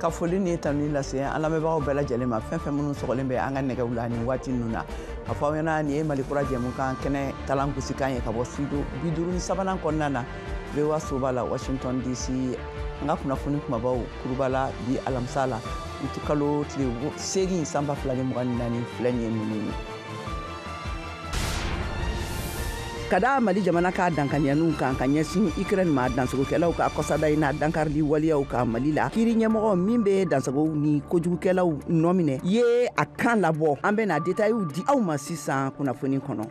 Ka foli ni tanuni lase an lamɛnbagaw bɛɛ lajɛlen ma, fɛn fɛn minnu sɔgɔlen bɛ an ka nɛgɛw la nin waati ninnu na. A fɔ aw ɲɛna, nin ye Mali Kura jɛmukan kɛnɛ talan gosikan ye ka bɔ studio 53nan kɔnɔna na, VOA soba la, Washington DC. An ka kunnafoni kumabaw kuruba la bi alamisa la, kalo tile 8 san 2024, filɛ nin ye ninnu ye. Ka da Mali jamana ka dankaniyaniw kan ka ɲɛsin Ukraine ma, dansagokɛlaw ka kɔsada in na dankarili waleyaw ka Mali la, kiiri ɲɛmɔgɔ min bɛ dansagow ni kojugukɛlaw nɔ minɛ ye a kan labɔ. An bɛna détails di aw ma sisan kunnafoni kɔnɔ.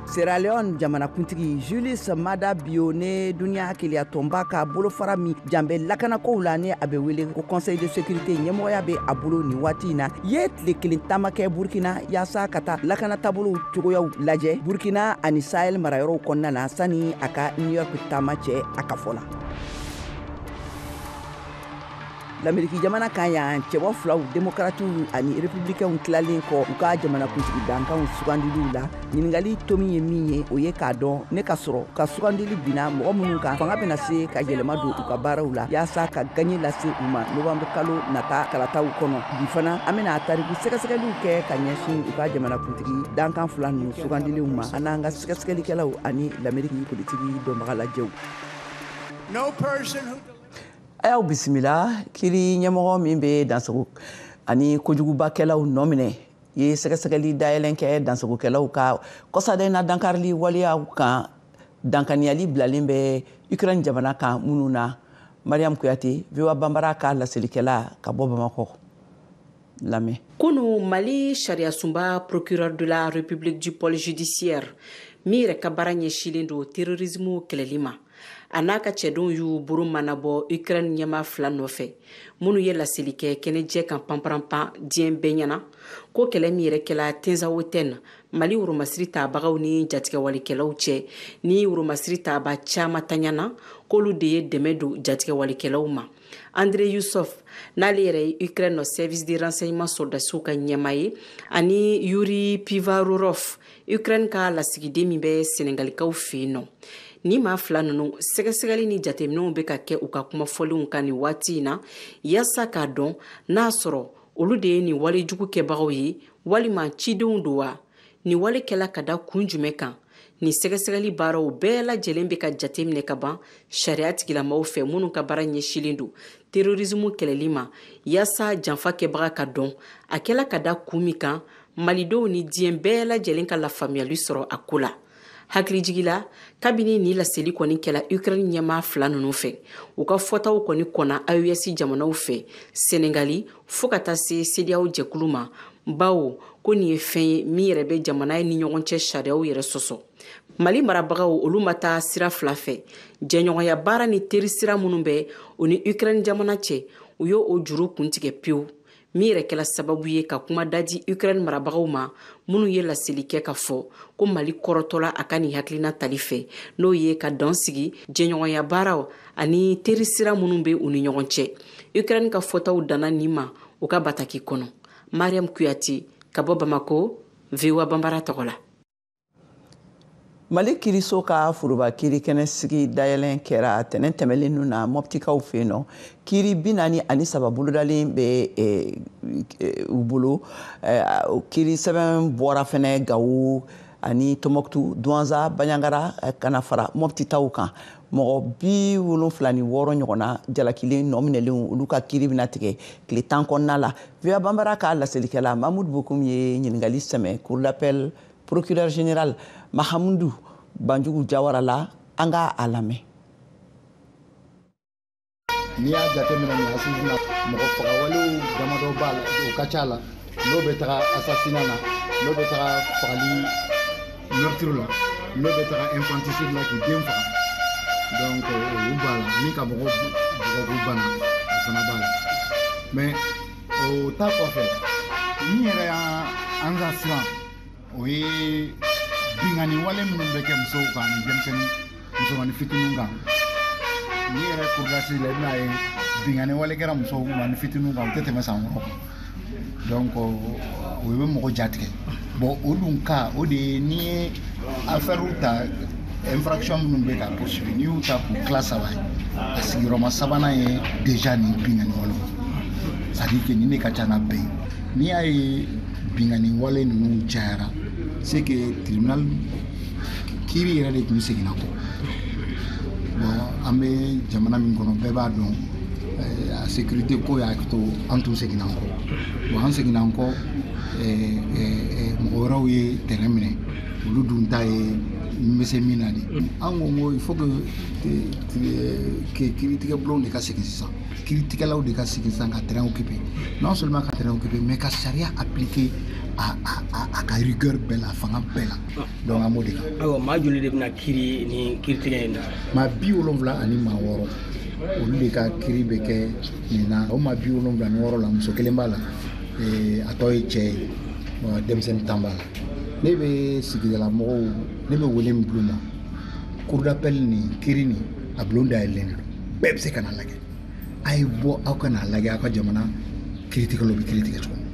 Sierra Leone jamanakuntigi Julius Maada Bio ne duniya keleya tɔnba ka bolofara min jan bɛ lakanakow la, ni a bɛ wele ko Conseil de sécurité, ɲɛmɔgɔya bɛ a bolo nin waati in na, ye tile kelen taama kɛ Burkina yaasa ka taa lakana taabolow cogoyaw lajɛ Burkina ani Sahel marayɔrɔw kɔnɔna na, sani a ka New York taama cɛ. A ka fɔ la, Lameriki jamana kan yan, cɛbɔ filaw, Démocratew ani Républicainw, tilalen kɔ u ka jamanakuntigi dankanw sugandiliw la, ɲiningali tomi ye min ye, o ye k'a dɔn ne ka sɔrɔ ka sugandili binna mɔgɔ minnu kan, fanga bɛna se ka yɛlɛma don u ka baaraw la yaasa ka gaɲe lase u ma novembre kalo nata kalataw kɔnɔ. Bi fana, an bɛna tariku sɛgɛsɛgɛliw kɛ ka ɲɛsin u ka jamanakuntigi dankan fila ninnu sugandiliw ma, an n'an ka sɛgɛsɛgɛlikɛlaw ani Lameriki politiki dɔnbagalajɛw. No person who A y'aw bisimila. Kiri ɲɛmɔgɔ min bɛ dansago ani kojugubakɛlaw nɔ minɛ ye sɛgɛsɛgɛli dayɛlɛn kɛ dansagokɛlaw ka kɔsaden na dankarili waleyaw kan, dankaniyali bilalen bɛ Ukraine jamana kan minnu na. Mariam Kuyate, VOA Banbara ka laselikɛla ka bɔ Bamakɔ, lamɛn. Kunu, Mali sariyasunba procureur de la République du pôle judiciaire min yɛrɛ ka baara ɲɛsilen don terrorisme kɛlɛli ma, a n'a ka cɛdenw y'u boro manabɔ Ukraine ɲɛma fila nɔfɛ minnu ye laseli kɛ kɛnɛjɛ kan panparanpan diɲɛ bɛɛ ɲɛna ko kɛlɛ min yɛrɛ kɛla Tinzawatène, Mali woromasiri tabagaw ni jatigɛwalikɛlaw cɛ, ni woromasiri taba caman taɲana, k'olu de ye dɛmɛ don jatigɛwalikɛlaw ma. André Yusuf, n'ale yɛrɛ ye Ukraine nɔ service de renseignement sɔrɔdasiw ka ɲɛma ye, ani Yuri Pivarorov, Ukraine ka lasigiden min bɛ Senegalikaw fɛ yen nɔ, ni maa fila ninnu, sɛgɛsɛgɛli ni jateminɛw bɛ ka kɛ u ka kumafɔlenw kan nin waati in na yaasa k'a dɔn n'a sɔrɔ olu de ye nin walejugu kɛbagaw ye walima cidenw don wa, nin wale kɛla ka da kun jumɛn kan. Nin sɛgɛsɛgɛli baaraw bɛɛ lajɛlen bɛ ka jateminɛ ka ban sariya tigilamaw fɛ minnu ka baara ɲɛsilen don terrorisme kɛlɛli ma, yaasa janfa kɛbaga ka dɔn, a kɛla ka da kun min kan, Malidenw ni diɲɛ bɛɛ lajɛlen ka lafaamuyali sɔrɔ a ko la. Hakilijigi la, kabini ni laseli kɔni kɛla Ukraine ɲɛmaa fila ninnu fɛ, u ka fɔtaw kɔni kɔnna AES jamanaw fɛ, Senegali fɔɔ ka taa se CEDEAO jɛkulu ma, bawo ko nin ye fɛn ye min yɛrɛ bɛ jamana ni ɲɔgɔn cɛ sariyaw yɛrɛ sɔsɔ. Mali marabagaw, olu ma taa sira fila fɛ. Jɛɲɔgɔnya baara ni teri sira minnu bɛ o ni Ukraine jamana cɛ, u y'o o juru kuntigɛ pewu, min yɛrɛ kɛla sababu ye ka kuma dadi Ukraine marabagaw ma, minnu ye laseli kɛ ka fɔ ko Mali kɔrɔtɔla a ka nin hakilina tali fɛ, n'o ye ka dan sigi jɛɲɔgɔnya baaraw ani teri sira minnu bɛ u ni ɲɔgɔn cɛ. Ukraine ka fɔtaw danna nin ma u ka bataki kɔnɔ. Mariam Kuyate ka bɔ Bamako, VOA Banbara tɔgɔ la. Mali kiriso ka foroba kiri kɛnɛ sigi dayɛlɛn kɛra tɛnɛn tɛmɛlen ninnu na Mɔptikaw fɛ yen nɔ. Kiri 43 bolodalen bɛ u bolo. Kiri sɛbɛn bɔra fɛnɛ Gawo ani Tɔnbɔkutu, Duwanza, Baɲangara, ka na fara Mɔpti taw kan. Mɔgɔ 76 ɲɔgɔnna jalakilen nɔ minɛlenw, olu ka kiri bɛna tigɛ tile 10 kɔnɔna la. VOA Banbara ka laselikɛla Mamudu Bokum ye ɲininkali sɛmɛ cour d'appel procureur général Mahamudu Banjugu Jawara la. An ka a lamɛn. N'i y'a jateminɛ nin assise na, mɔgɔ fagawalew damadɔ b'a la, o ka ca la, n'o bɛ taga assassinat na, n'o bɛ taga fagali meurtre la, n'o bɛ taga infanticide la, k'i den faga. Donc olu b'a la, ni ka mɔgɔ bugɔ k'u bana, o fana b'a la. Mais o ta kɔfɛ, min yɛrɛ y'an ka siran, o ye binkanni wale minnu bɛ kɛ musow kan ani denmisɛnnin musomanin fitininw kan. N'i yɛrɛ cour d'assises la, i bɛna ye binkanni wale kɛra musow ani fitininw kan, u tɛ tɛmɛ san 6 kan. Donc o bɛ mɔgɔ jatigɛ. Bon, o dun ka o de ye, n'i ye affaire ta Infraction minnu bɛ ka poursuivre, n'i y'u ta k'u tila saba ye, a sigiyɔrɔma sabanan ye déjà nin binkanni walew, c'est à dire que nin de ka ca n'a bɛɛ ye. N'i y'a ye binkanni wale ninnu cayara, c'est que tribunal kiiri yɛrɛ de tun seginna kɔ. Bon, an bɛ jamana min kɔnɔ, bɛɛ b'a dɔn, a sécurité ko y'a to an tun seginna an kɔ. Bon, an seginna an kɔ, mɔgɔ wɛrɛw ye terrain minɛ, olu dun ta ye n bɛ se min na de. An ko ko il faut que kiiritigɛ bulonw de ka segin sisan, kiiritigɛlaw de ka segin sisan ka terrain occuper, non seulement ka terrain occuper, mais ka sariya appliquer a ka rigueur bɛɛ la, a fanga bɛɛ la. Donc an b'o de kan. Ayiwa, maa joli de bɛna kiiri ni kiiritigɛ in na? Maa 76, olu de ka kiiri bɛ kɛ nin na. O maa 76 la, muso kelen b'a la, a tɔ ye cɛ ye, denmisɛnnin 10 b'a la. Ne bɛ sigidala mɔgɔw, ne bɛ wele min bila u ma, cour d'appel nin kiiri nin, a bulon dayɛlɛlen don, bɛɛ bɛ se ka n'a lajɛ. A ye bɔ, aw ka n'a lajɛ, aw ka jamana kiiritigɛlaw bɛ kiiri tigɛ cogo min,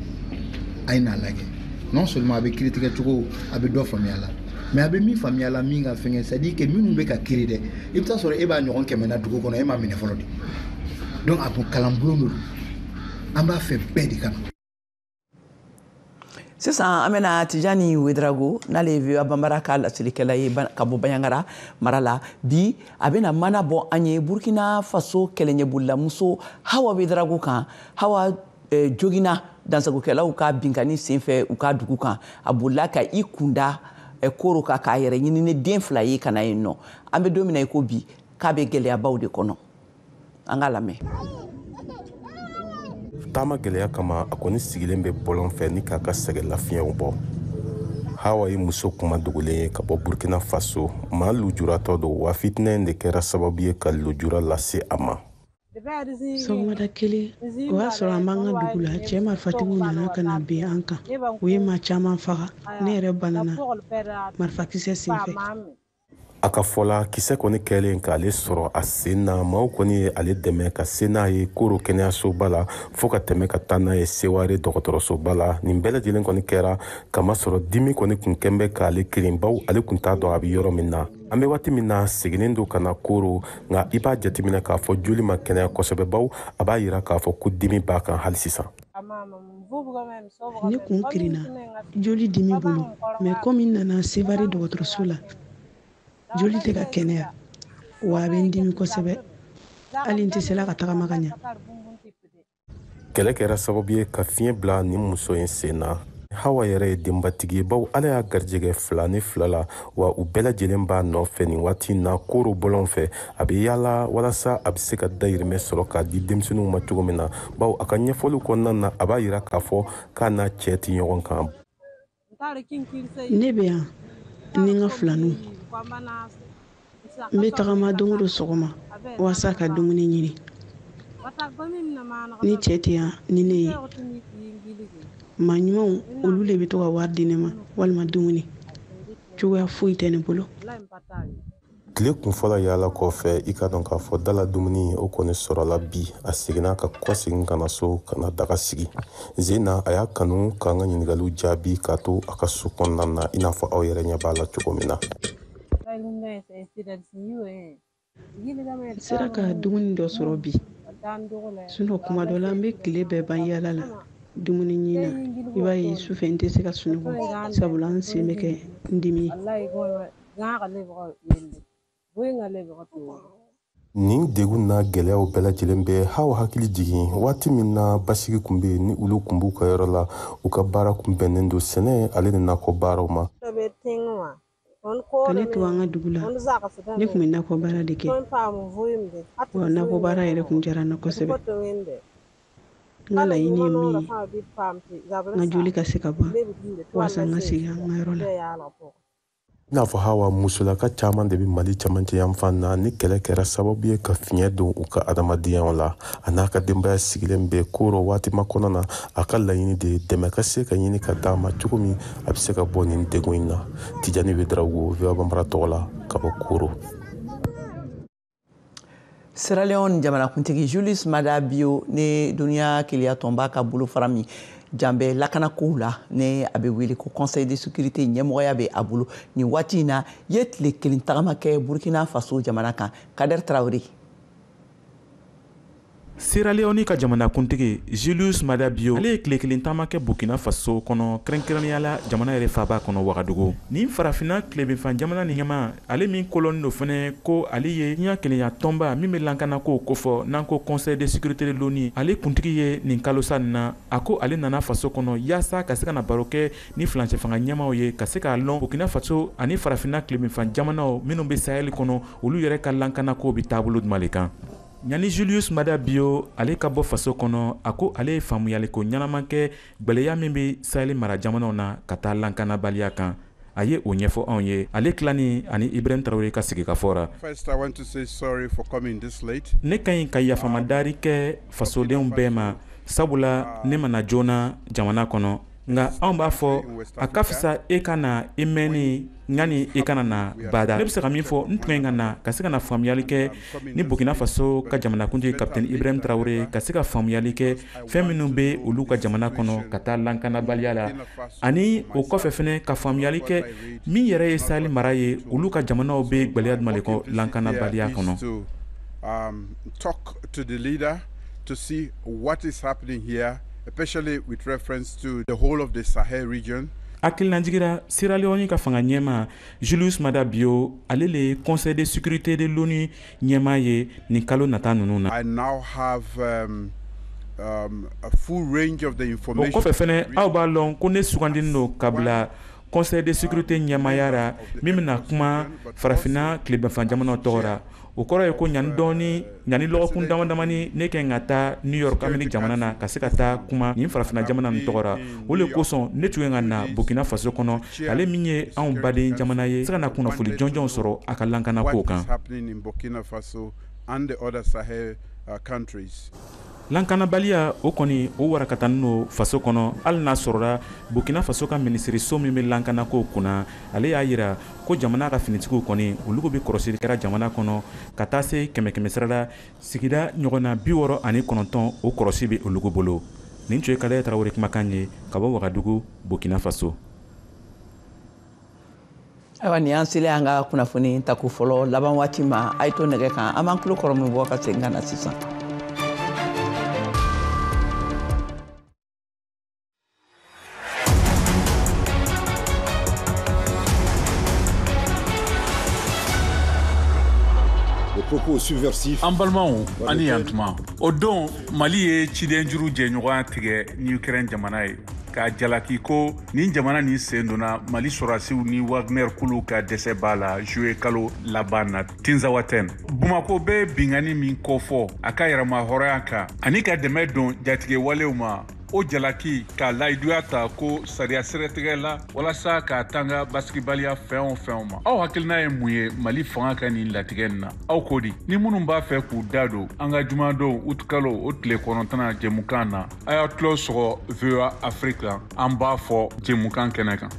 a ye n'a lajɛ. Non seulement a bɛ kiiri tigɛ cogo, a bɛ dɔ faamuya la, mais a bɛ min faamuya la, min ka fɛngɛ, c'est à dire que minnu bɛ ka kiiri dɛ, i bɛ taa sɔrɔ e b'a ɲɔgɔn 100 na dugu kɔnɔ, e m'a minɛ fɔlɔ de. Donc a bɔ kalanbulon de don, an b'a fɛ bɛɛ de ka na. Sisan an bɛna Tijani Wedrago, n'ale ye VOA Bambara ka laselikɛla ye ka bɔ Banjagara mara la. Bi a bɛna mana bɔ an ye Burkina Faso kɛlɛɲɛbolilamuso Hawa Wedrago kan. Hawa jogina dansagokɛlaw ka binkanni senfɛ u ka dugu kan. A bolila ka i kunda Koro kan k'a yɛrɛ ɲini ni den 2 ye ka na yen nɔ. An bɛ don min na i ko bi, k'a bɛ gɛlɛyabaw de kɔnɔ. An k'a lamɛn. Taama gɛlɛya kama, a kɔni sigilen bɛ bɔlɔn fɛ ni k'a ka sɛgɛn lafiɲɛw bɔ. Hawa ye muso kuma dogolen ye ka bɔ Burkina Faso. Maa lujuratɔ don, wa fitinɛ in de kɛra sababu ye ka lujura lase a ma. Sɔgɔmada kelen, o y'a sɔrɔ an b'an ka dugu la, cɛ marifatigiw nana ka na bin an kan. U ye maa caman faga, ne yɛrɛ banana marifakisɛ senfɛ. A ka fɔ la, kisɛ kɔni kɛlen k'ale sɔrɔ a sen na, maaw kɔni ye ale dɛmɛ ka se n'a ye Koro kɛnɛyasoba la, fo ka tɛmɛ ka taa n'a ye Seware dɔgɔtɔrɔsoba la. Nin bɛɛ lajɛlen kɔni kɛra kamasɔrɔ dimi kɔni kun kɛn bɛ k'ale kirin, baw ale kun t'a dɔn a bɛ yɔrɔ min na. An bɛ waati min na, seginnen don ka na Koro, nka i b'a jateminɛ k'a fɔ joli ma kɛnɛya kosɛbɛ, baw a b'a yira k'a fɔ ko dimi b'a kan hali sisan. Ne kun kirinna joli dimi bolo, mais komi n nana Seware dɔgɔtɔrɔso la, joli tɛ ka kɛnɛya, wa a bɛ n dimi kosɛbɛ, hali n tɛ se la ka tagama ka ɲɛ. Kɛlɛ kɛra sababu ye ka fiɲɛ bila nin muso in sen na. Hawa yɛrɛ ye denbatigi ye, baw Ala y'a garijɛgɛ 2 ni 2 la, wa u bɛɛ lajɛlen b'a nɔfɛ nin waati in na Koro bɔlɔn fɛ. A bɛ yaala walasa a bɛ se ka dayirimɛ sɔrɔ k'a di denmisɛnninw ma cogo min na, baw a ka ɲɛfɔliw kɔnɔna na, a b'a yira k'a fɔ k'a n'a cɛ tɛ ɲɔgɔn kan. Ne bɛ yan ni n ka filaninw. N bɛ tagama don o don sɔgɔma walasa ka dumuni ɲini. Ni cɛ tɛ yan ni ne ye, maa ɲumanw olu de bɛ to ka wari di ne ma walima dumuni. Cogoya foyi tɛ ne bolo. Tile kunfɔlɔ yaala kɔfɛ, i ka dɔn k'a fɔ dala dumuni o kɔni sɔrɔla bi. A seginna ka kɔsegin ka na so ka na daga sigi. Zena a y'a kanu k'an ka ɲininkaliw jaabi k'a to a ka so kɔnɔna na, i n'a fɔ aw yɛrɛ ɲɛ b'a la cogo min na. N sera ka dumuni dɔ sɔrɔ bi. Sinon kuma dɔ la n bɛ tile bɛɛ ban yaala la dumuni ɲini na. I b'a ye sufɛ n tɛ se ka sunɔgɔ, sabula n sen bɛ kɛ n dimi ye. Nin degun n'a gɛlɛyaw bɛɛ lajɛlen bɛ Hawa hakili jigin waati min na basigi kun bɛ yen, ni olu kun b'u ka yɔrɔ la, u ka baara kun bɛnnen don sɛnɛ ale ni nakɔ baaraw ma. Ka ne to an ka dugu la, ne kun bɛ nakɔ baara de kɛ, wa nakɔ baara yɛrɛ kun diyara n na kosɛbɛ. N ka laɲini ye min ye, n ka joli ka se ka ban walasa n ka segin an ka yɔrɔ la. I n'a fɔ Hawa, musolaka caman de bɛ Mali camancɛ yanfan na ni kɛlɛ kɛra sababu ye ka fiɲɛ don u ka adamadenya la. A n'a ka denbaya sigilen bɛ Koro waati makɔnɔ na. A ka laɲini de ye dɛmɛ ka se ka ɲini ka d'a ma cogo min a bɛ se ka bɔ nin degun in na. Tijani Wedrago, VOA Bambara tɔgɔ la ka bɔ Koro. Sierra Leone jamanakuntigi Julius Maada Bio ni duniya keleya tɔnba ka bolofara min Jan bɛ lakanakow la, ne a bɛ wele ko Conseil de sécurité ɲɛmɔgɔya bɛ a bolo nin waati in na, ye tile kelen tagama kɛ Burkina Faso jamana kan. Kader Traoré. Sierra Leone ka jamanakuntigi Julius Maada Bio, ale ye tile kelen taama kɛ Burkina Faso kɔnɔ, kɛrɛnkɛrɛnnenya la jamana yɛrɛ faaba kɔnɔ, Wagadugu. Nin farafinna tilebinfan jamana ni ɲɛma, ale min kolɔnnen don fɛnɛ ko ale ye diɲɛ kelenya tɔnba min bɛ lakanako kofɔ, n'an ko Conseil de sécurité de l'ONU, ale kuntigi ye nin kalosa nin na. A ko ale nana faso kɔnɔ yaasa ka se ka na baro kɛ ni furancɛ fanga ɲɛmaw ye, ka se k'a lɔn Burkina Faso ani farafinna tilebinfan jamanaw minnu bɛ Sahel kɔnɔ, olu yɛrɛ ka lakanako bɛ taabolo jumɛn de kan. Yanni Julius Maada Bio ale ka bɔ faso kɔnɔ, a ko ale ye faamuyaliko ɲɛnama kɛ gwɛlɛya min bɛ Sahel mara jamanaw na ka taa lakanabaliya kan. A ye o ɲɛfɔ anw ye, ale tilani ani Ibrahim Traoré ka sigikafɔ ra. Ne ka ɲi ka yafamadari kɛ fasodenw bɛɛ ma, sabula ne ma na joona jamana kɔnɔ, nka anw b'a fɔ a ka fisa e ka na i mɛnni ɲani i kana na bada. Ne bɛ se ka min fɔ, n tun ka na ka se ka na faamuyali kɛ ni Burkina Faso ka jamanakuntigi Capitaine Ibrahim Traoré, ka se ka faamuyali kɛ fɛn minnu bɛ olu ka jamana kɔnɔ ka taa lakanabaliya la, ani o kɔfɛ fɛnɛ ka faamuyali kɛ min yɛrɛ ye Sahel mara ye, olu ka jamanaw bɛ gwɛlɛya jumɛn de kɔ lakanabaliya kɔnɔ. Talk to the leader to see what is happening here, especially with reference to the whole of the Sahel region. Hakilinajigira, Sierra Leone ka fanga ɲɛma Julius Maada Bio, ale le ye Conseil de sécurité de l'ONU ɲɛma ye nin kalo nata ninnu na. I now have a full range of the information. O kɔfɛ fɛnɛ, aw b'a lɔn ko ne sugandinen don ka bila Conseil de sécurité ɲɛmaya ra, min bɛna kuma farafinna tilebinfan jamanaw tɔgɔ ra. O kɔrɔ ye ko ɲani dɔɔni, ɲani lɔgɔkun dama damani, ne kɛ ka taa New York, Amérique jamana na, ka se ka taa kuma nin farafinna jamana nin tɔgɔ ra. O le kosɔn ne tun ka na Burkina Faso kɔnɔ, ale min ye anw baden jamana ye, se ka na kunnafoni jɔnjɔnw sɔrɔ a ka lakanako kan. Lankanabaliya o kɔni o warakatanin don faso kɔnɔ, hali n'a sɔrɔla Burkina Faso ka minisiriso min bɛ lankanako kunna, ale y'a yira ko jamana ka finitigiw kɔni olu bɛ kɔlɔsili kɛra jamana kɔnɔ ka taa se 100 100 sira la, sigida ɲɔgɔnna 69 o kɔlɔsi bɛ olu bolo. Nin tun ye Kader Traoré kumakan ye ka bɔ Wagadugu, Burkina Faso. Ayiwa, nin y'an selen an ka kunnafoni tako fɔlɔ laban waati ma. A ye to nɛgɛ kan, an b'an tulo kɔrɔ min bɔ ka segin ka na sisan. An balimaw, ani yantuma. O don, Mali ye ciden juru jɛɲɔgɔnya tigɛ ni Ukraine jamana ye, k'a jalaki ko nin jamana nin sen donna Mali sɔrɔdasiw ni Wagner kulu ka dɛsɛ b'a la juillet kalo laban na Tinzawatɛn. Bamakɔ bɛ binkanni min kofɔ a ka yɛrɛma hɔrɔnya kan ani ka dɛmɛ don jatigɛwalew ma, o jalaki k'a layiduya ta ko sariya siratigɛ la walasa k'a tanga basigibaliya fɛn o fɛnw ma. Aw hakilina ye mun ye Mali fanga ka nin latigɛ nin na? Aw ko di? Ni minnu b'a fɛ k'u da don an ka jumadon utikalo o tile 9 jɛmukan na, a y'a tulo sɔgɔ VOA Afrique la, an b'a fɔ jɛmukan kɛnɛ kan.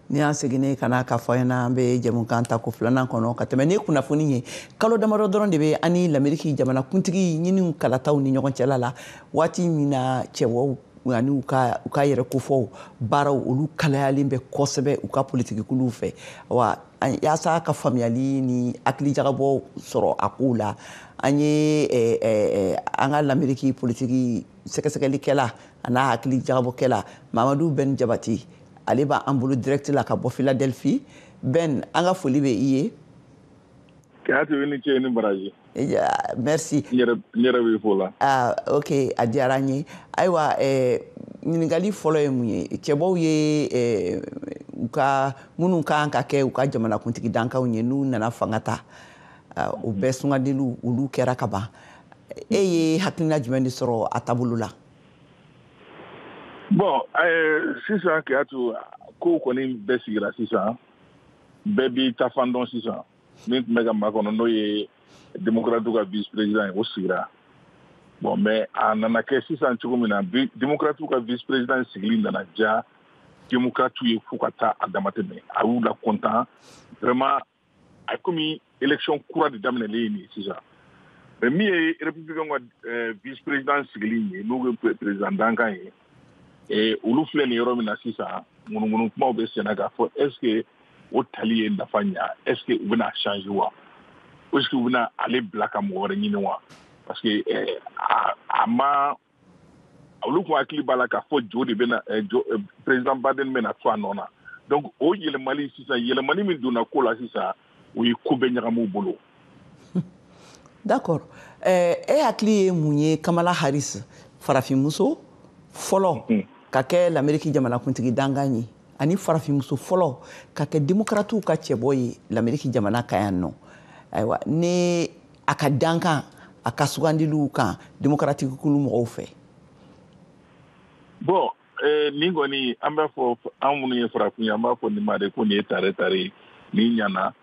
Ni y'an seginnen ka na k'a fɔ an ɲɛna, an bɛ jɛmukan tako filanan kɔnɔ ka tɛmɛ ni kunnafoni ye. Kalo damadɔ dɔrɔn de bɛ ani Lamɛriki jamanakuntigi ɲiniw kalataw ni ɲɔgɔn cɛla la, waati min na cɛwaw ani u ka yɛrɛ kofɔw baaraw olu kalayalen bɛ kosɛbɛ u ka politikikuluw fɛ. Wa yaasa ka faamuyali ni hakilijagabɔ sɔrɔ a kow la, an ye an ka Lamɛriki politiki sɛgɛsɛgɛlikɛla a n'a hakilijagabɔkɛla Mamadu Ben Jabati, ale b'an bolo direct la ka bɔ Philadelphie. Ben, an ka foli bɛ i ye. Kayatu, i ni ce, ni baraji. Merci. N yɛrɛ b'i fo la. Ah, ok, a diyara n ye. Ayiwa, ɲininkali fɔlɔ ye mun ye? Cɛbaw ye u ka minnu kan ka kɛ u ka jamanakuntigi dankanw ye n'u nana fanga ta, o bɛɛ sungandiliw olu kɛra ka ban. E ye hakilina jumɛn de sɔrɔ a taabolo la? Bon, sisan Kayatu, kow kɔni bɛɛ sigira sisan, bɛɛ b'i ta fan dɔn sisan. Min tun bɛ ka makɔnɔ n'o ye démocrate ka vice président ye, o sigira. Bon, mais a nana kɛ sisan cogo min na, démocrate ka vice président sigili nana diya Démocrates ye fo ka taa a damatɛmɛ. A y'u la content vraiment. A ye komi élection kura de daminɛlen ye nin ye sisan. Mais min ye républicain ka vice président sigili ye, n'o ye président dankan ye, olu filɛ nin yɔrɔ min na sisan, ŋunuŋunu kumaw bɛ senna k'a fɔ est ce que o tali ye nafa ɲa, est ce que u bɛna changer wa, est ce que u bɛna ale bila ka mɔgɔ wɛrɛ ɲini wa? Parce que a ma, olu kun hakili b'a la k'a fɔ Joe de bɛna, président Biden bɛna to a nɔ na. Donc o yɛlɛmali sisan, yɛlɛmani min donna ko la sisan, o ye ko bɛɛ ɲagami u bolo. D'accord. E hakili ye mun ye Kamala Harris, farafinmuso fɔlɔ ka kɛ l'Amérique jamanakuntigi dankan ye, ani farafinmuso fɔlɔ ka kɛ démocratiw ka cɛbɔ ye l'Amérique jamana kan yan nɔ, ayiwa, ni a ka dankan, a ka sugandiliw kan démocratique kulu mɔgɔw fɛ? Bon, nin kɔni, an b'a fɔ, an minnu ye farafin ye, an b'a fɔ nin ma de ko nin ye tare tare, nin ɲana,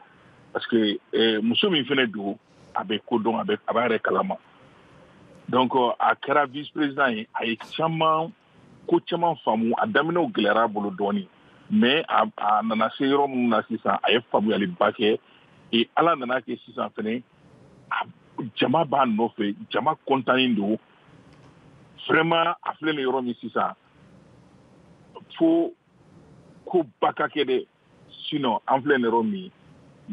parce que muso min fɛnɛ don, a bɛ ko dɔn, a b'a yɛrɛ kalama. Donc a kɛra vice président ye, a ye caman ko caman faamu. A daminɛw gɛlɛyara a bolo dɔɔni, mais a nana se yɔrɔ minnu na sisan, a ye faamuyaliba kɛ. Et Ala nana kɛ sisan fɛnɛ, jama b'a nɔfɛ, jama kɔntannen don vraiment. A filɛ nin yɔrɔ min sisan, fo ko ba ka kɛ dɛ, sinon an filɛ nin yɔrɔ min,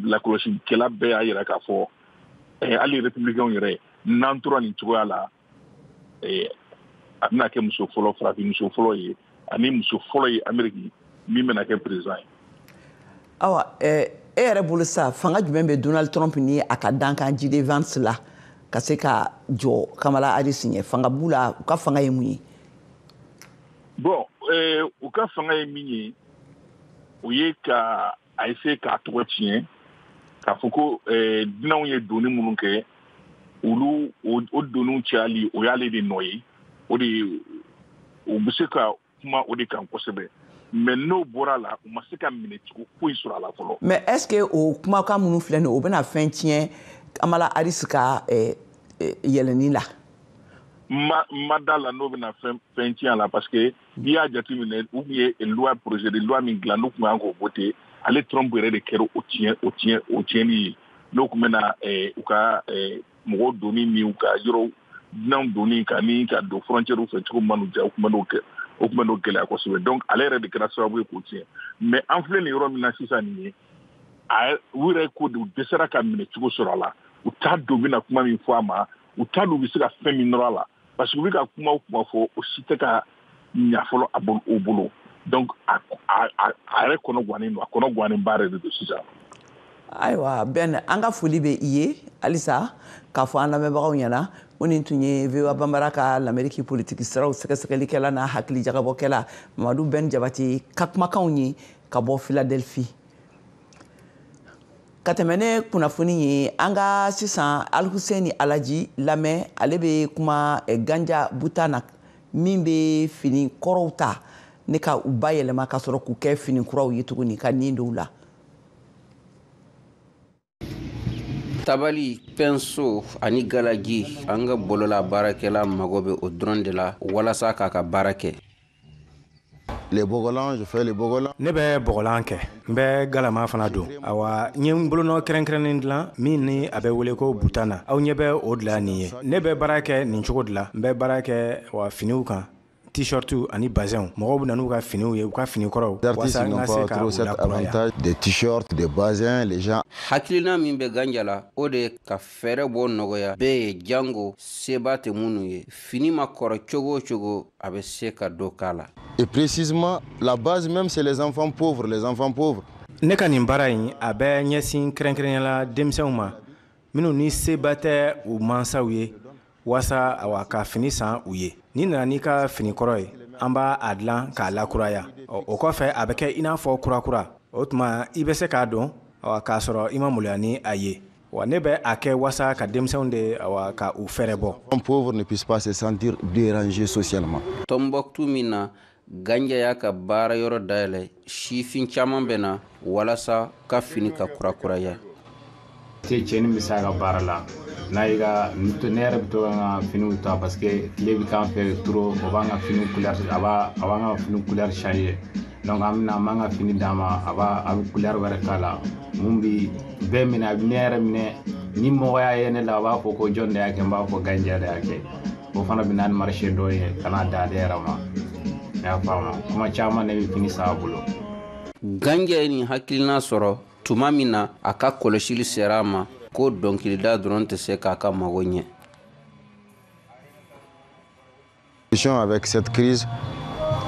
lakɔlɔsilikɛla bɛɛ y'a yira k'a fɔ hali républicain yɛrɛ, n'an tora nin cogoya la, a bɛna kɛ muso fɔlɔ, farafin muso fɔlɔ ye, ani muso fɔlɔ ye Amérique min bɛna kɛ président ye. Awa, e yɛrɛ bolo sa, fanga jumɛn bɛ Donald Trump ni a ka dankan J.D. Vance la ka se ka jɔ Kamala Harris ɲɛ? Fanga b'u la? U ka fanga ye mun ye? Bon, u ka fanga ye min ye, o ye ka a essayer k'a tɔgɔ tiɲɛ, k'a fɔ ko dunanw ye doni minnu kɛ, olu o doniw cayali, o y'ale de nɔ ye. O de u bɛ se ka kuma o de kan kosɛbɛ. Mais n'o bɔra la, u ma se ka minɛ cogo foyi sɔrɔ a la fɔlɔ. Mais est ce que o kumakan minnu filɛ nin ye, o bɛna fɛn tiɲɛ Kamala Harris ka yɛlɛnni la? Ma da la n'o bɛna fɛn tiɲɛ a la, parce que n'i y'a jateminɛ, u tun ye loi, projet de loi min dilan, n'u tun kan k'o voter, ale Trump yɛrɛ de kɛra o tiɲɛ o tiɲɛ o tiɲɛni ye, n'o tun bɛna u ka mɔgɔw doni ni u ka yɔrɔ dunanw doni ka ni ka don frontière fɛ cogo min ma n'u diya, u tun bɛ n'o kɛ, o tun bɛ n'o gɛlɛya kosɛbɛ. Donc ale yɛrɛ de kɛra sababu ye k'o tiɲɛ. Mais an filɛ nin yɔrɔ min na sisan nin ye, a u yɛrɛ ko de, u dɛsɛra ka minɛ cogo sɔrɔ a la. U t'a dɔn u bɛna kuma min fɔ a ma, u t'a dɔn u bɛ se ka fɛn min nɔrɔ a la, parce que u bɛ ka kuma o kuma fɔ, o si tɛ ka ɲa fɔlɔ a o bolo. Donc a yɛrɛ kɔnɔ gannen don, a kɔnɔ gannen ba yɛrɛ de don sisan. Ayiwa Ben, an ka foli bɛ i ye halisa k'a fɔ an lamɛnbagaw ɲɛna ko nin tun ye VOA Banbara ka l'Amérique politiki siraw sɛgɛsɛgɛlikɛla n'a hakili jagabɔkɛla Mamadu Ben Jabate ka kumakanw ye ka bɔ Philadelphie. Ka tɛmɛ ne kunnafoni ye, an ka sisan Alhuseni Alaji lamɛn. Ale bɛ kuma Ganja Butana min bɛ fini kɔrɔw ta ne ka u bayɛlɛma ka sɔrɔ k'u kɛ fini kuraw ye tuguni ka nin dɔw la. Tabali, pinceau ani galaji, an ka bolola baarakɛla mago bɛ o dɔrɔn de la walasa k'a ka baara kɛ. Les bogolans, je fais les bogolans. Ne bɛ bɔgɔlan kɛ, n bɛ galama fana don. Awa, n ye n bolonɔ kɛrɛnkɛrɛnnen dilan min ni a bɛ wele ko butana. Aw ɲɛ bɛ o dilan nin ye. Ne bɛ baara kɛ nin cogo de la. N bɛ baara kɛ wa finiw kan, t-shirt ani bazɛnw. Mɔgɔw bɛ na n'u ka finiw ye, u ka fini kɔrɔw, walasa n ka se ka u lakuraya. Des t-shirts, des bazins, les gens. Hakilina min bɛ Ganja la, o de ye ka fɛɛrɛ bɔ nɔgɔya bɛɛ ye, jango seba tɛ minnu ye. Fini ma kɔrɔ cogo o cogo, a bɛ se ka dɔ k'a la. Et précisément, la base même, c'est les enfants pauvres, les enfants pauvres. Ne ka nin baara in, a bɛ ɲɛsin kɛrɛnkɛrɛnnenya la denmisɛnw ma minnu ni seba tɛ u mansaw ye waasa, awa, ka fini san u ye. N'i nana n'i ka fini kɔrɔ ye, an b'a a dilan k'a lakuraya. O kɔfɛ, a bɛ kɛ i n'a fɔ kurakura. O tuma, i bɛ se k'a don k'a sɔrɔ i ma maloya ni a ye. Wa ne bɛ a kɛ waasa ka denmisɛnw de, awa, ka u fɛɛrɛ bɔ. Les pauvres ne puissent pas se sentir dérangés socialement. Tɔnbɔkutu min na Ganja y'a ka baara yɔrɔ dayɛlɛ, sifin caman bɛ na walasa ka fini ka kurakuraya. Cɛni bɛ se a ka baara la n'a y'i ka, ne yɛrɛ bɛ to ka n ka finiw ta, parce que tile bɛ k'an fɛ trop, o b'an ka finiw couleur, a b'an ka finiw couleur changer. Donc an bɛna an b'an ka fini d'a ma, a b'a a bɛ couleur wɛrɛ k'a la mun bi bɛɛ minɛ, a bɛ ne yɛrɛ minɛ. Ni mɔgɔ y'a ye ne la, a b'a fɔ ko jɔn de y'a kɛ, n b'a fɔ Ganja de y'a kɛ. O fana bɛ na ni marché dɔ ye ka n'a d'ale yɛrɛ ma. I y'a faamu, kuma caman ne bɛ fini san a bolo. Ganja ye nin hakilina sɔrɔ tuma min na a ka kɔlɔsili sera a ma ko dɔnkilida dɔrɔn tɛ se k'a ka mago ɲɛ. Avec cette crise,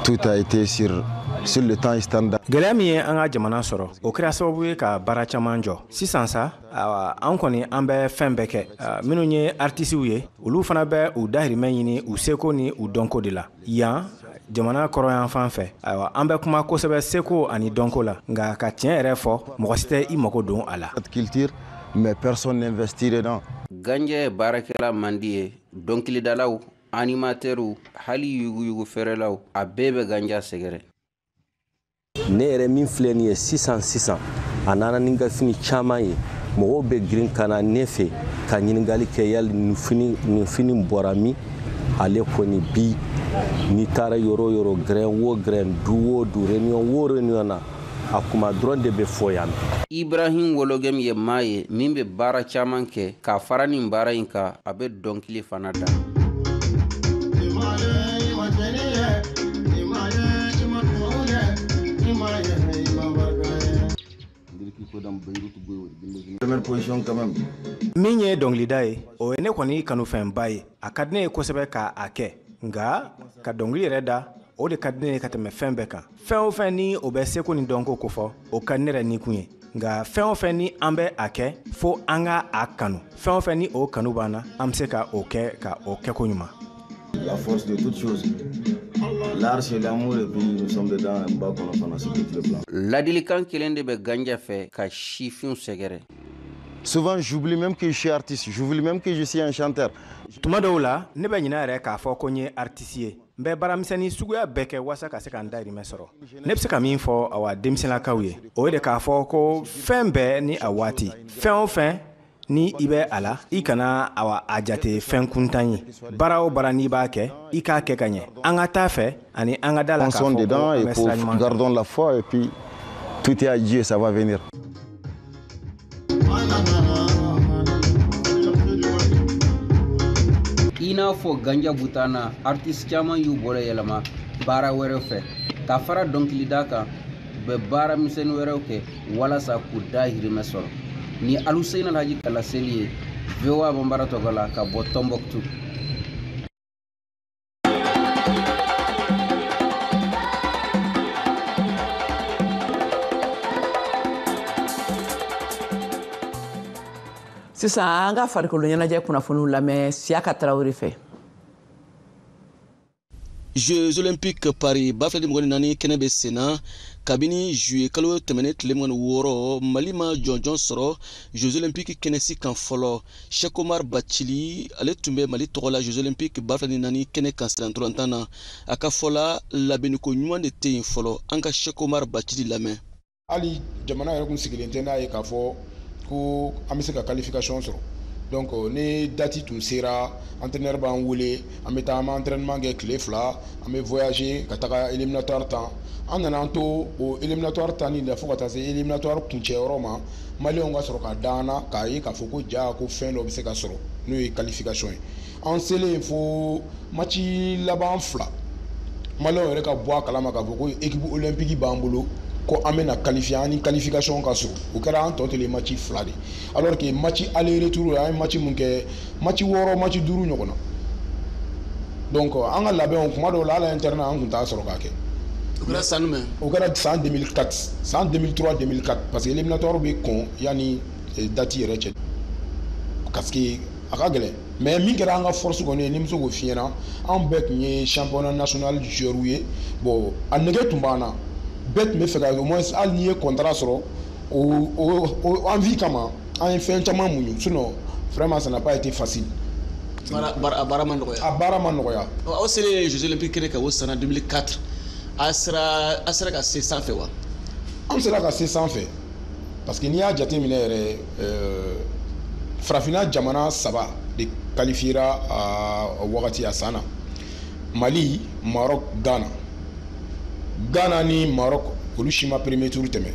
tout a été sur le temps standard. Gɛlɛya min ye an ka jamana sɔrɔ, o kɛra sababu ye ka baara caman jɔ. Sisan sa, awa, an kɔni an bɛ fɛn bɛɛ kɛ. Minnu ye artisiw ye, olu fana bɛ u dahirimɛ ɲini u seko ni u dɔnko de la. Yan jamana kɔrɔyan fan fɛ, ayiwa, an bɛ kuma kosɛbɛ seko ani dɔnko la, nka ka tiɲɛ yɛrɛ fɔ, mɔgɔ si tɛ i mago don a la. Culture, mais personne n'investit dedans. Ganja ye baarakɛla man di ye, dɔnkilidalaw, animatɛriw, hali yuguyugu feerelaw, a bɛɛ bɛ Ganja sɛgɛrɛ. Ne yɛrɛ min filɛ nin ye sisan sisan, a nana ni n ka fini caman ye. Mɔgɔw bɛ girin ka na ne fɛ ka ɲininkali kɛ yali nin fini bɔra min. Ale kɔni bi n'i taara yɔrɔ o yɔrɔ, gɛrɛn o gɛrɛn, du o du, réunion o réunion na, a kuma dɔrɔn de bɛ fɔ yan. Ibrahim Wologem ye maa ye min bɛ baara caman kɛ. K'a fara nin baara in kan, a bɛ dɔnkili fana da. Min ye dɔnkilida ye, o ye ne kɔni kanufɛnba ye. A ka di ne ye kosɛbɛ k'a kɛ, nka ka dɔnkili yɛrɛ da, o de ka di ne ye ka tɛmɛ fɛn bɛɛ kan. Fɛn o fɛn ni o bɛ seko ni dɔnko kofɔ, o ka di ne yɛrɛ nikun ye. Nka fɛn o fɛn ni an bɛ a kɛ, fo an ka a kanu. Fɛn o fɛn ni o kanu b'an na, an bɛ se ka o kɛ ka o kɛko ɲuman. La force de toute chose. L'art, c'est l'amour et puis nous sommes dedans, n b'a kɔnɔ fana sur tous les plans. Ladilikan kelen de bɛ Ganja fɛ ka sifinw sɛgɛrɛ. Souvent, j'oublie même que je suis artiste, j'oublie même que je suis un chanteur. Tuma dɔw la, ne bɛ ɲinɛ yɛrɛ k'a fɔ ko n ye artiste ye. N bɛ baaramisɛnnin suguya bɛɛ kɛ walasa ka se ka n dahirimɛ sɔrɔ. Ne bɛ se ka min fɔ awa denmisɛnninlakaw ye, o ye de k'a fɔ ko fɛn bɛɛ ni a waati. Fɛn o fɛn ni i bɛ a la, i kana awa a jate fɛn kuntan ye. Baara o baara n'i b'a kɛ, i k'a kɛ ka ɲɛ. An ka taa fɛ ani an ka da la k'a fɔ ko an bɛ sira ɲuman kan. Gardons la foi et puis tout est à Dieu, ça va venir. I n'a fɔ Ganja Butana, artiste caman y'u bolo yɛlɛma baara wɛrɛw fɛ ka fara dɔnkilida kan. U bɛ baara misɛnnin wɛrɛw kɛ walasa k'u dahirimɛ sɔrɔ. Ni Aluseni Alhaji Kalaseli ye VOA Bambara tɔgɔ la ka bɔ Tombouctou. Sisan an ka farikolo ɲɛnajɛ kunnafoniw lamɛn Siyaka Tarawele fɛ. Jeux olympiques Paris 2024 kɛnɛ bɛ sen na kabini juillet kalo tɛmɛnen tile 26, Mali ma jɔnjɔn sɔrɔ Jeux olympiques kɛnɛ si kan fɔlɔ. Cheikh Omar Bacili, ale tun bɛ Mali tɔgɔ la Jeux olympiques 2024 kɛnɛ kan sirantɔlantan na. A ka fɔ la, labɛnniko ɲuman de tɛ yen fɔlɔ. An ka Cheikh Omar Bacili lamɛn. Hali jamana yɛrɛ kun sigilen tɛ n'a ye k'a fɔ ko an bɛ se ka qualification sɔrɔ. Donc ni date tun sera, entraîneur b'an wele, an bɛ taa an bɛ entraînement kɛ tile 2, an bɛ voyager ka taga éliminatoire tan. An nana an to o éliminatoire tanni la fo ka taa se éliminatoire kuncɛyɔrɔ ma, maliyɛnw ka sɔrɔ ka da an na k'a ye k'a fɔ ko ja ko fɛn dɔ bɛ se ka sɔrɔ n'o ye qualification ye. An selen fo match laban 2, maliyɛnw yɛrɛ ka bɔ a kalama k'a fɔ ko équipe olympique b'an bolo, ko an bɛna qualifier, an ni qualification ka surun. O kɛra an tɔ telen match 2 de, alors que match aller retour an ye match mun kɛ, match 6, match 5 ɲɔgɔn na. Donc an ka labɛnw kuma dɔw la, hali internat an tun t'a sɔrɔ k'a kɛ. O kɛra san jumɛn? O kɛra san 2004, san 2003 2004, parce que éliminatoire bɛ kɔn yanni date yɛrɛ cɛ, parce que a ka gɛlɛn. Mais min kɛra an ka force kɔni ye, ni n bɛ se k'o f'i ɲɛna, anw bɛɛ tun ye championnat national joueur ye. Bon, a nege tun b'an na, bɛɛ tun bɛ fɛ ka au moins hali n'i ye contrat sɔrɔ, o envie kama an ye fɛn caman muɲu. Sinon vraiment ça n'a pas été facile. A baara ma nɔgɔya. A baara ma nɔgɔya. Aw selen Jeux olympiques kɛnɛ kan o san 2004, a sera ka se sanfɛ wa? An sera ka se sanfɛ, parce que n'i y'a jateminɛ yɛrɛ, farafinna jamana 3 de qualifiera a wagati a san na: Mali, Maroc, Ghana. Ghana ni Maroc olu si ma premier tour tɛmɛ.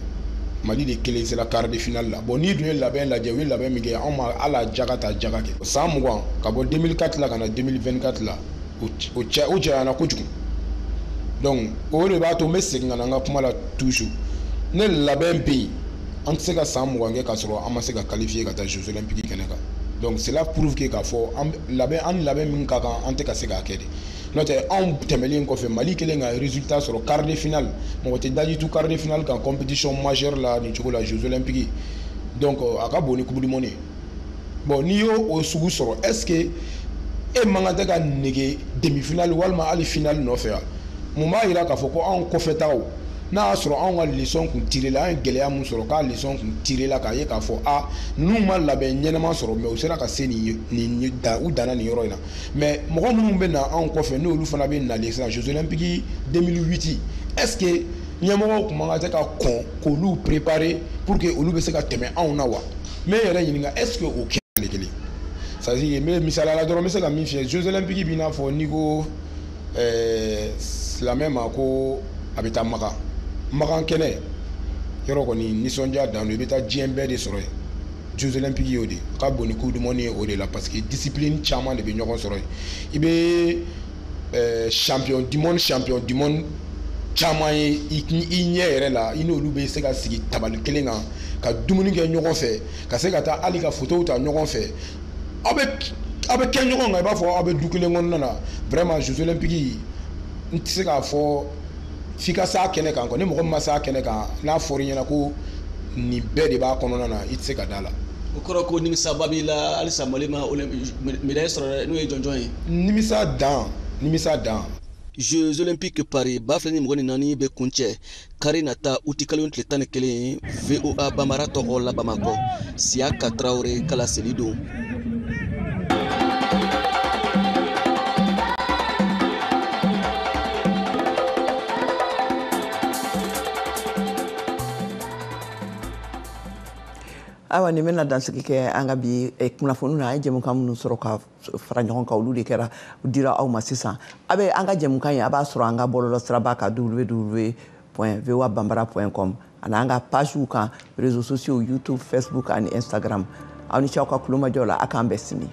Mali de kelen sera quart de finale la. Bon, n'i dun ye labɛn lajɛ, u ye labɛn min kɛ, anw ma hali a jaga ta jaga kɛ. San 20 ka bɔ 2004 la ka na 2024 la, o cɛ o janyana kojugu. Donc o de b'a to n bɛ segin ka na n ka kuma la toujours. Ne labɛn bɛ yen, an tɛ se ka san 20 kɛ k'a sɔrɔ an ma se ka qualifier ka taa Jeux olympiques kɛnɛ kan. Donc cela prouve que k'a fɔ an labɛn, an labɛn min ka kan, an tɛ ka se k'a kɛ de. N'o tɛ, anw tɛmɛlen kɔfɛ, Mali kelen ka résultat sɔrɔ quart de finale, mɔgɔ tɛ daji tu quart de finale kan compétition majeure la nin cogo la, Jeux olympiques. Donc a ka bon ni coupe du monde ye. Bon, n'i y'o o sugu sɔrɔ, est ce que e man kan tɛ ka nege demi finale walima hali finale nɔfɛ wa? Mun b'a yira k'a fɔ ko anw kɔfɛtaw, n'a y'a sɔrɔ anw ka leçon kun tiré la, an ye gɛlɛya mun sɔrɔ k'a leçon kun tiré la, k'a ye k'a fɔ a ninnu ma labɛn ɲɛnama sɔrɔ, mais u sera ka se nin nin dan, u danna nin yɔrɔ in na. Mais mɔgɔ minnu bɛ na anw kɔfɛ, n'olu fana bɛ nalen sisan Jeux olympiques 2008, est ce que ɲɛmɔgɔw kun man kan tɛ ka kɔn k'olu préparer pour que olu bɛ se ka tɛmɛ anw na wa? N bɛ n yɛrɛ ɲininka, est ce que o kɛra tile kelen? C'est à dire, n bɛ misaliya la dɔrɔn, n bɛ se ka min f'i ye, Jeux olympiques b'i n'a fɔ n'i ko silamɛ ma ko a bɛ taa Makan, Makan kɛnɛ yɔrɔ kɔni, nisɔndiya dan don, i bɛ taa diɲɛ bɛɛ de sɔrɔ yen. Jeux olympiques y'o de ka bon ni coupe du monde ye o de la, parce que discipline caman de bɛ ɲɔgɔn sɔrɔ yen. I bɛ champion du monde, champion du monde caman ye i ɲɛ yɛrɛ la, i n'olu bɛ se ka sigi tabali kelen kan ka dumuni kɛ ɲɔgɔn fɛ, ka se ka taa hali ka photow ta ɲɔgɔn fɛ, aw bɛ kɛ ɲɔgɔn kan i b'a fɔ aw bɛ du kelen kɔnɔna na. Vraiment, Jeux olympiques, n tɛ se k'a fɔ f'i ka s'a kɛnɛ kan quoi. Ni mɔgɔ min ma s'a kɛnɛ kan, n'a fɔr'i ɲɛna ko nin bɛɛ de b'a kɔnɔna na, i tɛ se ka da la. O kɔrɔ ko nimisaba b'i la halisa Mali ma médaille sɔrɔ, n'o ye jɔnjɔn ye. Nimisa dan, nimisa dan. Jeux olympiques Paris 2024 bɛ kuncɛ kari nata, utikalo tile 11. VOA Bambara tɔgɔ la Bamakɔ, Siyaka Tarawele ka laseli don. Ayiwa, nin bɛna dansigi kɛ an ka bi kunnafoniw na. An ye jɛmukan minnu sɔrɔ ka fara ɲɔgɔn kan, olu de kɛra dira aw ma sisan. A bɛ an ka jɛmukan ye, a b'a sɔrɔ an ka bɔlɔlɔ siraba kan, www.voabambara.com, ani an ka pagew kan, réseaux sociaux, YouTube, Facebook ani Instagram. Aw ni ce aw ka kulomajɔ la. A k'an bɛn sini.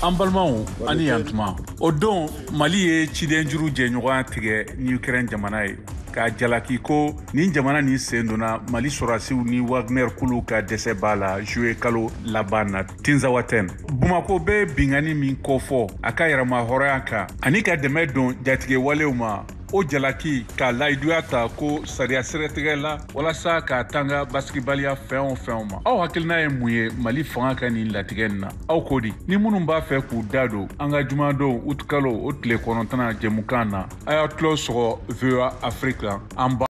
An balimaw, ani yantuma. O don, Mali ye ciden juru jɛɲɔgɔnya tigɛ ni Ukraine jamana ye, k'a jalaki ko nin jamana nin sen donna Mali sɔrɔdasiw ni Wagner kulu ka dɛsɛ b'a la juillet kalo laban na Tinzawatɛn. Bamako bɛ bingani min kofɔ a ka yɛrɛma hɔrɔnya kan ani ka dɛmɛ don jatigɛwalew ma, o jalaki ka layiduya ta ko sariya sɛgɛtigɛ la walasa k'a tanga basigibaliya fɛn o fɛnw ma. Aw hakilina ye mun ye Mali fanga ka nin latigɛ nin na? Aw ko di? Ni minnu b'a fɛ k'u da don an ka jumadon utikalo o tile 9nan jɛmukan na, a y'a tulo sɔgɔ VOA Afrique la. An ba